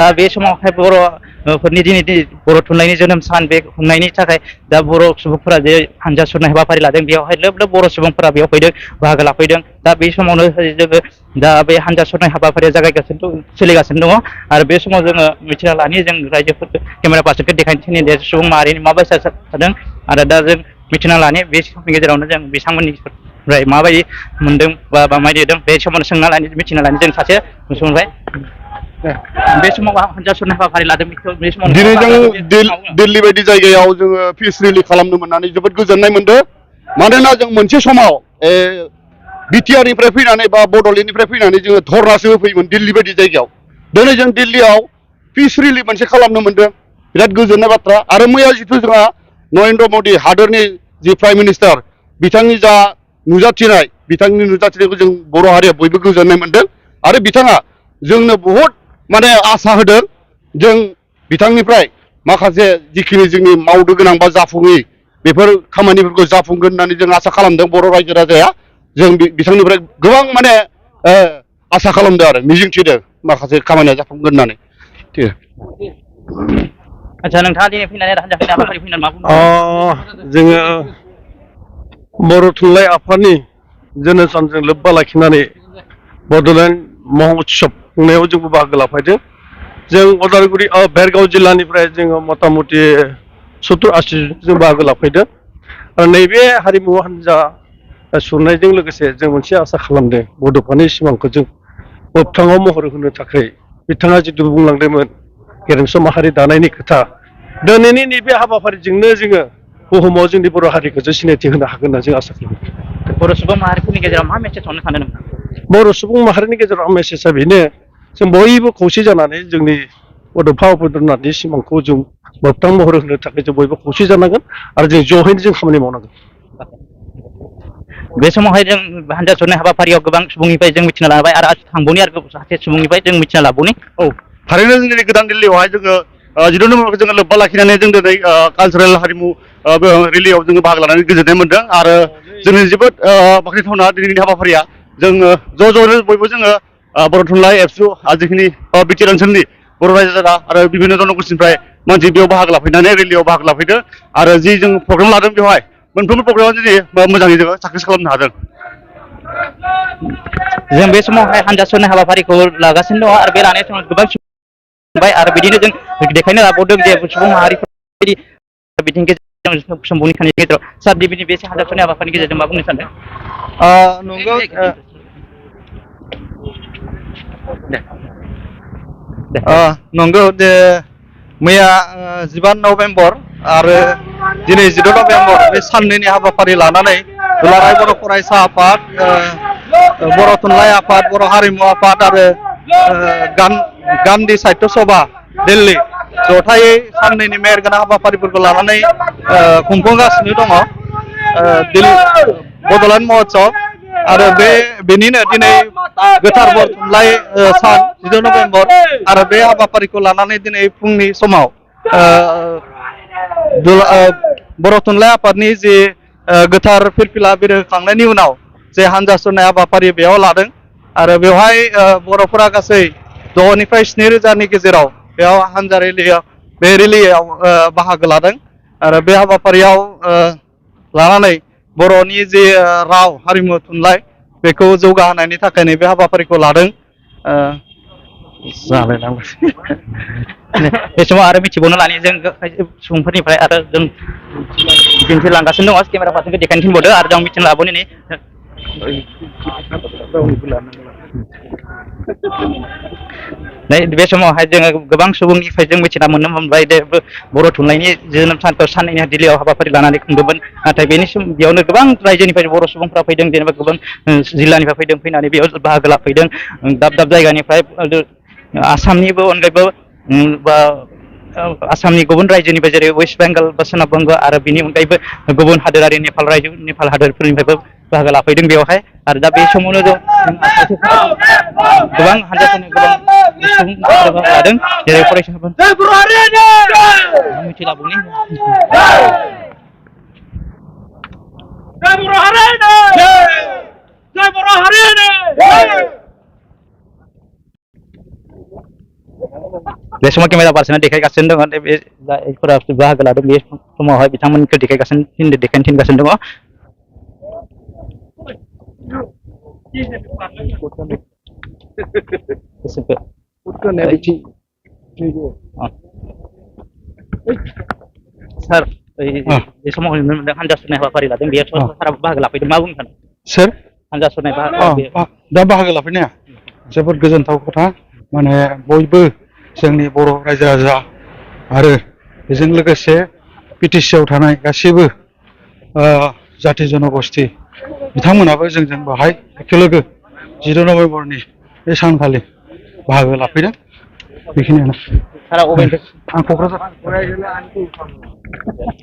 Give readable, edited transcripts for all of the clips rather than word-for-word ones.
बे समावहाय बर'फोरनि दिनै बर' थुनलाइनि जोनोम सान बे खुंनायनि थाखाय दा बर' सुबुंफोरा जे हानजा सुरनाय हाबाफारि लादों बेवहाय लोब लोब बर' सुबुंफोरा बेयाव फैदों बाहागो लाफैदों दा बे समावनो जोङो दा बे हानजा सुरनाय हाबाफारिया जागायगासिनो सोलिगासिनो दङ आरो बे समाव जोङो मिथिना लानि जों रायजोफोरखौ केमेरा पार्सनखौ देखायनो थिनो सुबुं माहारिनि माबायसा जादों आरो दा जों मिथिना लानि बे समनि गेजेरावनो जों बिथांमोननिफ्राय माबायदि मोनदों बा माबायदि होदों बे समावनो सोंना लानि मिथिना लानि जों सासे सुबुंनिफ्राय बे समाव हानजा सुरनाय हाबाफारि लादों बे समाव दिनै जों दिल्ली बायदि जायगायाव जोङो पिस रिलिज खालामनो मोननानै जोबोद गोजोननाय मोनदों मानोना जों मोनसे समाव बिटिआरनिफ्राय फैनानै बा बड'लेण्डनिफ्राय फैनानै जोङो धरनासो होफैयोमोन दिल्ली बायदि जायगायाव दिनै जों दिल्लीयाव पिस रिलिज मोनसे खालामनो मोनदों बिराद गोजोननाय बाथ्रा आरो मैया जिथु जोंहा नरेन्द्र मदि हादरनि जि प्राइम मिनिस्टार बिथांनि जा नुजाथिनाय बिथांनि नुजाथिनायखौ जों बर' हारिया बयबो गोजोननाय मोनदों आरो बिथाङा जोंनो बहुद माने आसा होदों जों बिथांनिफ्राय माखासे जिखिनि जोंनि मावनो गोनां बा जाफुङै बेफोर खामानिफोरखौ जाफुंगोन होननानै जों आसा खालामदों बर' रायजो राजाया जों बिथांनिफ्राय गोबां माने आसा खालामदों आरो मिजिंथिदों माखासे खामानिया जाफुंगोन होननानै आच्छा नोंथाङा दिनै फैनानै हानजा सुरनाय हाबाफारि फैनानै मा बुंदों जोङो बर' थुनलाइ आफादनि जोनोम सानजों लोब्बा लाखिनानै बड'लेण्ड महोत्सब खुंनायाव जोंबो बाहागो लाफैदों जों उदालगुरि भेरगाव जिल्लानिफ्राय जोङो मथा मथि 70-80 जों बाहागो लाफैदों आरो नैबे हारिमु हान्जा सुरनायजों लोगोसे जों मोनसे आसा खालामदों बड'फानि सिमांखौ जों मोगथाङाव महर होनो थाखाय बिथाङा जिथु बुंलांदोंमोन गेरेमसा माहारि दानायनि खोथा दिनैनि नैबे हाबाफारिजोंनो जोङो बुहुमाव जोंनि बर' हारिखौ जों सिनायथि होनो हागोन होनना जों आसा खालामो बर' सुबुं माहारिफोरनि गेजेराव मा मेसेज हरनो सानो नोंथां बर' सुबुं माहारिनि गेजेराव मेसेजआ बेनो जों बयबो खौसे जानानै जोंनि बड'फा उपेन्द्रनाथनि सिमांखौ जों मोगथां महर होनो थाखाय जों बयबो खौसे जानांगोन आरो जों ज'यैनो जों खामानि मावनांगोन बे समावहाय जों हानजा सुरनाय हाबाफारियाव गोबां सुबुंनिफ्राय जों मिथिना लाबाय आरो थांबावनि आरो सासे सुबुंनिफ्राय जों मिथिना लाबावनि थारैनो जों दिनै गोदान दिल्लीयावहाय जोङो 14 नम्बरखौ जोङो लोब्बा लाखिनानै जों दिनै कालसारेल हारिमु रिलियाव जोङो बाहागो लानानै गोजोननाय मोनदों आरो जोंनि जोबोद बाख्नायथावना दिनैनि हाबाफारिया जोङो ज'नो बयबो जोङो बर' थुनलाइ एबसु जिखिनि बिटिआर ओनसोलनि बर' रायजो राजा आरो बिभिन्न जनगोष्ठीनिफ्राय मानसि बेयाव बाहागो लाफैनानै रेलियाव बाहागो लाफैदों आरो जि जों प्रग्राम लादों बेवहाय मोनफ्रोमबो प्रग्रामाव दिनै मोजाङै जोङो साक्सेस खालामनो हादों जों बे समावहाय हानजा सुरनाय हाबाफारिखौ लागासिनो दङ आरो बे लानाय समाव गोबां सुबुं आरो बिदिनो जों देखायनो लाबावदों जे सुबुं माहारिफोरबायदि बिथिंनि गेजेरजों सम्बुनिखानि गेजेराव सार बिनि बे हानजा सुरनाय हाबाफारिनि गेजेरजों मा बुंनो सानदों नंगौ जे मैया 15 नभेम्बर आरो दिनै 14 नभेम्बर बे साननैनि हाबाफारि लानानै दुलाराय बर' फरायसा आफाद बर' थुनलाइ आफाद बर' हारिमु आफाद आरो गान्धी साहित्य सभा दिल्ली जथायै साननैनि मेहेरगोनां हाबाफारिफोरखौ लानानै खुंफुंगासिनो दङ बड'लेण्ड महोत्सब आरो बेनिनो दिनै गोथार बर' थुनलाइ सान 14 नभेम्बर आरो बे हाबाफारिखौ लानानै दिनै फुंनि समाव बर' थुनलाइ आफादनि जि गोथार फिरफिला बिरहोखांनायनि उनाव जे हानजा सुरनाय हाबाफारि बेयाव लादों आरो बेवहाय बर'फोरा गासै 6निफ्राय 7 रोजानि गेजेराव बेयाव हानजा बे रेलियाव बाहागो लादों आरो बे हाबाफारियाव लानानै बर'नि जे राव हारिमु थुनलाइ बेखौ जौगाहोनायनि थाखायनो बे हाबाफारिखौ लादों बे समाव आरो मिथिबावनो लानि जों सुबुंफोरनिफ्राय आरो जों दिन्थिलांगासिनो दङ केमेरा पार्सनखौ देखायनो थिनबावदों आरो जों मिथिना लाबावनि बे समावहाय जोङो गोबां सुबुंनिफ्राय जों मिथिना मोननो मोनबाय दे बर' थुनलाइनि जोनोम सानखौ साननैनि दिल्लीयाव हाबाफारि लानानै खुंदोंमोन नाथाय बेयावनो गोबां रायजोनिफ्राय बर' सुबुंफ्रा फैदों जेनेबा गोबां जिल्लानिफ्राय फैनानै बेयाव बाहागो लाफैदों दाब दाब जायगानिफ्राय आसामनिबो अनगायैबो बा आसामनि गुबुन रायजोनिफ्राय जेरै वेस्ट बेंगल बा सोनाब बंग आरो बिनि अनगायैबो गुबुन हादोरारि नेपाल हादोरफोरनिफ्रायबो बाहागो लाफैदों बेवहाय आरो दा बे समावनो जों गोबां हानजाफोरनि गोबां सुबुंफोरा बाहागो लादों जेरै फरायसाफोर मिथिलाबावनि जय बर' हारिनि बे समाव केमेरा पार्सना देखायगासिनो दङ बे जायफोरा बाहागो लादों बे समावहाय बिथांमोनखौ देखायनो थिनगासिनो दङ सार बे समाव नुनो मोनदों हानजा सुरनाय हाबाफारि लादों बेयाव सारा बाहागो लाफैदों मा बुंनो सानो सोर हानजा सुरनाय बाहागो दा बाहागो लाफैनाया जोबोद गोजोनथाव खोथा माने बयबो जोंनि बर' रायजो राजा आरो बेजों लोगोसे बिटिसि आव थानाय गासैबो जाथि जनगोष्ठी बिथांमोनाबो जोंजों बाहाय एखेलोगो 10 नभेम्बरनि बे सानखालि बाहागो लाफैदों बेखिनियानो सारा अबेनिफ्राय आं क'क्राझार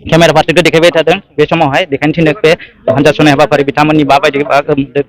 केमेरा पार्सनखौ देखायबाय थादों बे समावहाय देखायनो थिनदों बे हानजा सुरनाय हाबाफारि बिथांमोननि माबायदि बाहागो मोनदों